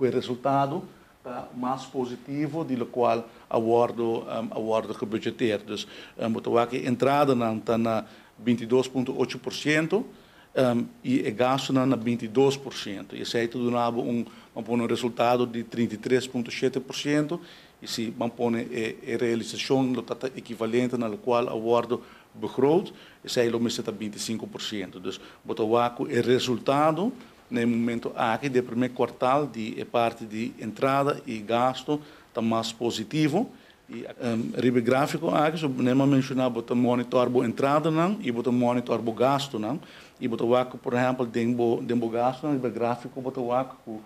E resultado ta mas positivo di loke a wordo gebudgeteerd. Dus bo ta wak e entradanan ta na 22,8% y e gastonan na 22%. Y esey ta duna un resultado di 33,7%. Y si ban pone e realisacion lo ta ekivalente na loke a wordo begroot, esey lo mester ta 25%. Dus bo ta wak e resultado na e momento aki, di prome kwartaal, di e parti di entrada y gasto ta mas positivo. Y riba grafico aki, so mi a menciona, bo ta monitor bo entradanan y bo ta monitor bo gastonan y bo ta wak, por ehempel, den bo gasto, riba grafico bo ta wak cu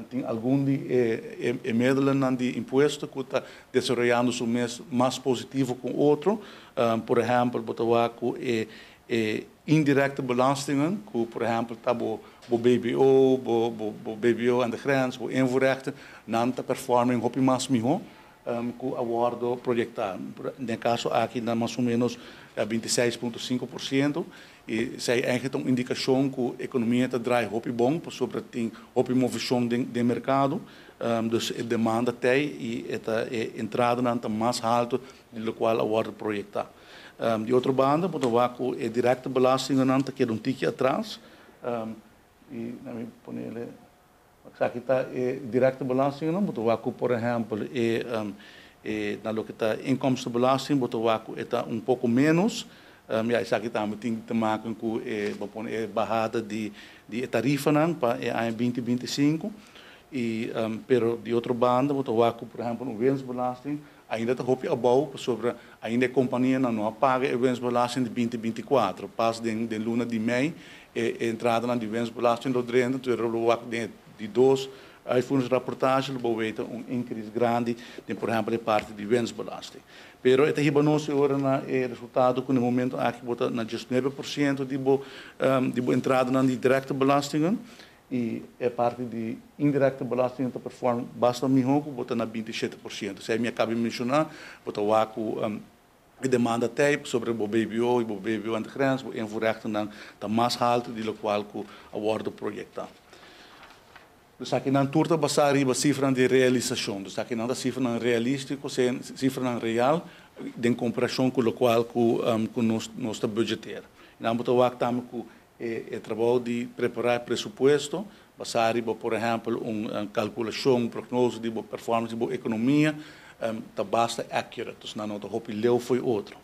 tin algun di e middelen di impuesto cu ta desaroyando su mes mas positivo cu otro. Por ehempel, bo ta wak e indirecte belastingen, cu por ehempel ta bo BBO, bo BBO aan de grens, bo invoerrechten, nan ta performing hopi mas miho cu a wordo proyecta. Den e caso aki, na mas o menos 26,5%, y esey eigenlijk un indicacion cu e economia ta draai hopi bon, pasobra tin hopi movecion den mercado, dus e demanda tin y e entrada ta mas halto di loke a wordo proyecta. Di otro banda, bo ta wak e directe belasting ta keda un tiki atras, y laga mi pone aki ta e directe belasting, bo ta wak, por ehempel, e na loke ta inkomstenbelasting, bo ta wak ta un poco menos. Ja, esaki tambe tin te maken cu e bahada di tarifanan pa e aña 2025. Pero di otro banda, bo ta wak, por ehempel, un winstbelasting, ainda ta hopi abou, pasobra ainda e companianan no a paga e winstbelasting di 2024. Pas den luna di mei, e entradanan di winstbelasting lo drenta, anto lo wak den di dos uitvoeringsrapportage, lo weten un increase grandi, den, por ehempel, e parti di winstbelasting. Pero e ta hiba nos ora na e resultado cu na e momento aki bo ta na 19% di bo entradanan di directe belastingen y e parti di indirecte belasting ta perform basta miho, cu bo ta na 27%. Esey mi a caba di menciona, bo ta wak e demanda t'ey sobre o BBO y o BBO aan de grens, o invoerrechten ta mas halto di loke cu a wordo proyecta. Dus akinan tur ta basa riba cifra di realisacion. Dus akinan ta cifra realistico, cifra real, den comparacion cu loke cu nos ta budgeteren. Y dan bo ta wak tambe cu e trabou di prepara presupuesto, basa riba, por ehempel, un calculacion, un prognose di performance di economia, ta basta accurate. Dus nan no ta hopi leu for di otro.